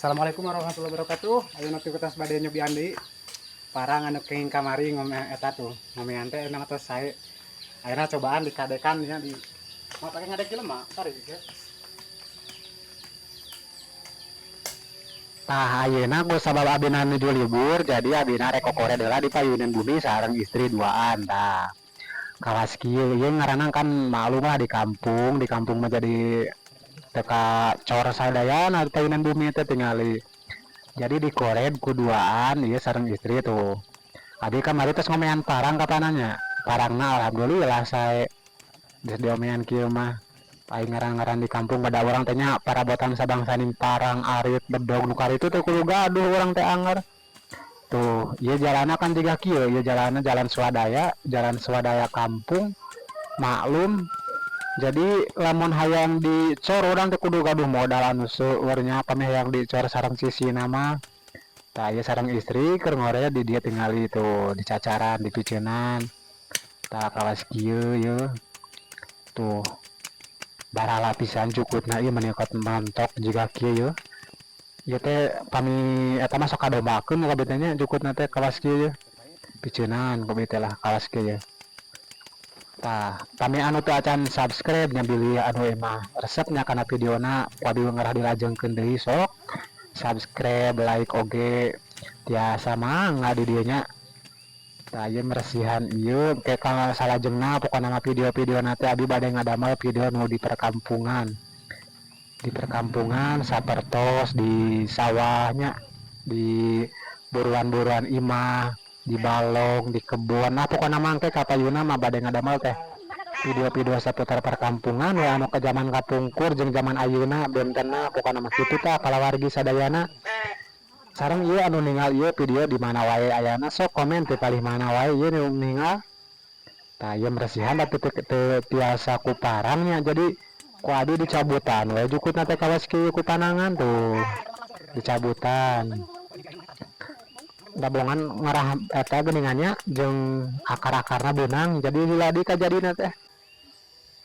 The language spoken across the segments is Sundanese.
Assalamualaikum warahmatullahi wabarakatuh. Ayeuna teh tos bade nyobian deui parang anu kenging kamari ngomean eta tuh. Ngomean teh enak tos sae. Ayeuna cobaan dikadekan nya di mau pakai ngadek jelema, sorry ya. Tah, ayeuna ku sabab abina nuju libur, jadi abina rek kokored heula di payunan bumi sareng istri duaan. Tah, kawas kieu ieu ngaranna kan maklum lah di kampung mah jadi teu kacor sadayana di payunan bumi teh tingali. Jadi dikored ku duaan ieu sareng istri tuh. Abi kamari tos ngomean parang kapananya. Parangna alhamdulillah sae. Geus diomean kieu mah. Aing ngaran-ngaran di kampung pada urang teh nya parabotan sabangsaning parang, arit, bedog nu karitu teh kudu gaduh urang teh anger. Tuh, ieu jalanna kan jiga kieu, ieu jalanna jalan swadaya kampung. Maklum. Jadi lamun hayang dicor urang teh kudu gaduh modal anu seueur nya pami hayang dicor sareng sisina mah. Tah, ieu sareng istri keur ngored di dieu tingali tuh di cacaran, di piceunan. Tah, kawas kieu yeuh. Tuh. Barala pisan jukutna ieu meni mentok jiga kieu yeuh. Ieu teh pami eta mah sok kadombakeun kabeh teh nya jukutna teh kawas kieu yeuh. Piceunan ku teh lah kawas kieu yeuh. Tah, pami anu teu acan subscribe nya bilih anu emah resep nya kana videona ku abi ngarah dilajengkeun deui, sok subscribe, like oge tiasa mangga di dieu nya. Tah, ieu meresihan ieu ke ka salajengna pokona mah video-videona teh abi bade ngadamel video nu di perkampungan. Di perkampungan sapertos di sawah nya, di buruan-buruan imah, di balong, di kebon. Nah, pokona mah engke kapayuna mah bade ngadamel teh video-video saputar perkampungan we anu ke zaman kapungkur jeung zaman ayeuna bentenna, pokona mah kitu tah palawargi sadayana. Sareng ieu anu ningal ieu video di mana wae ayana, sok komen ti palih mana wae ieu nu ningal. Tah, ieu meresihan tapi teu tiasa ku parang nya, jadi ku abi dicabutan we jukutna teh kawas kieu ku panangan tuh dicabutan. Dabongan ngarah eta geuningan nya jeung akar-akarna beunang, jadi lila di kajadina teh.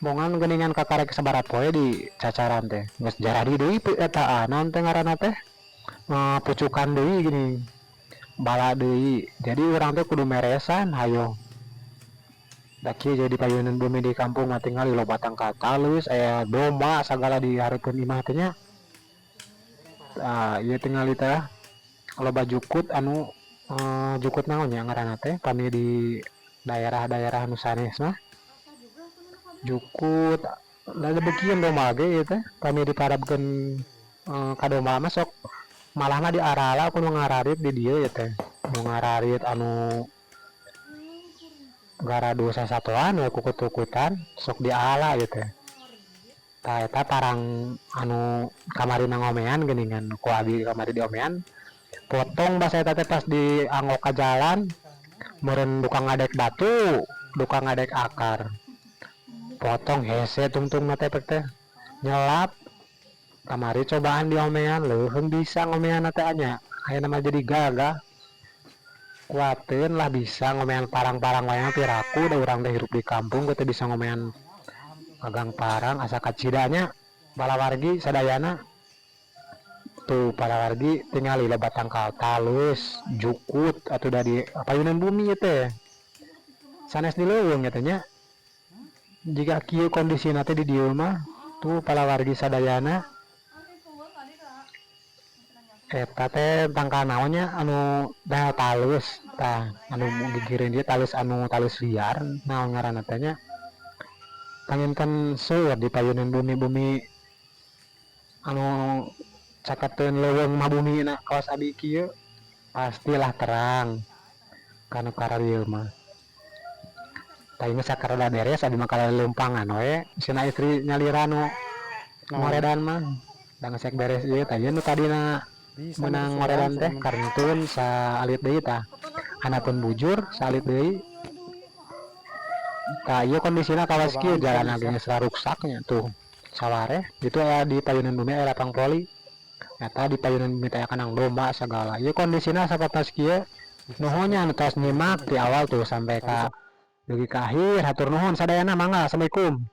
Bongan geuningan kakarek sabaraha poe di cacaran teh geus jaradi deui eta naon teh ngaranna teh, pucukan deui gini bala deui, jadi urang teh kudu meresan hayo. Da kieu jadi payunan bumi di kampung mah tingali loba tangkal talus, aya domba sagala di hareupeun imah teh nya. Tah, ieu tingali teh loba jukut anu jukut naon nya ngaranna teh, pami di daerah-daerah nu sanes mah jukut da beukieun domba ge ieu teh pami diparabkeun ka domba mah sok malah mah diarala ku nu ngararit di dieu ieu teh, nu ngararit anu garadu sasatoan we kukutukutan sok diala ieu teh. Tah, eta parang anu kamarina ngomean geuningan ku abi kamari diomean potong basa eta teh pas dianggo ka jalan meureun duka ngadek batu, duka ngadek akar, potong hese tungtungna teh teh nyelap. Kamari cobaan diomean leuheung bisa ngomeanna teh nya, ayeuna mah jadi gagah. Kuateun lah bisa ngomean parang-parang wae mah piraku da urang teh hirup di kampung teh bisa ngomean gagang parang asa kacida nya palawargi sadayana. Tuh, palawargi tingali loba tangkal talus, jukut atuh da di payunan bumi ieu teh sanes di leuweung eta nya. Jika kieu kondisina teh di dieu mah tuh palawargi sadayana. Eta teh tangkal naon nya anu dah talus tah anu gigireun dieu talus anu talus liar naon ngaranna teh nya. Panginten seueur di payunan bumi-bumi anu caketeun leuweung mah bumina kawas abi kieu pastilah terang kanu kararieu mah. Tah, ieu sakarada beres abi mah kalalumpangan we cenah istri nyalira nu ngoredan mah da geus beres ieu. Tah, ieu nu tadina meunang ngoredan teh karentun saalit deui. Tah, handapeun bujur saalit deui. Tah, ieu kondisina kawas kieu jalanna ge geus raruksak nya. Tuh sawareh itu aya di payunan bumi, aya lapang voli eta di payunan bumi teh aya kandang domba sagala. Ieu kondisina sapertos kieu. Nuhun nya anu tos nyimak ti awal tuh sampai ka dugi ka akhir, hatur nuhun sadayana, mangga. Assalamualaikum.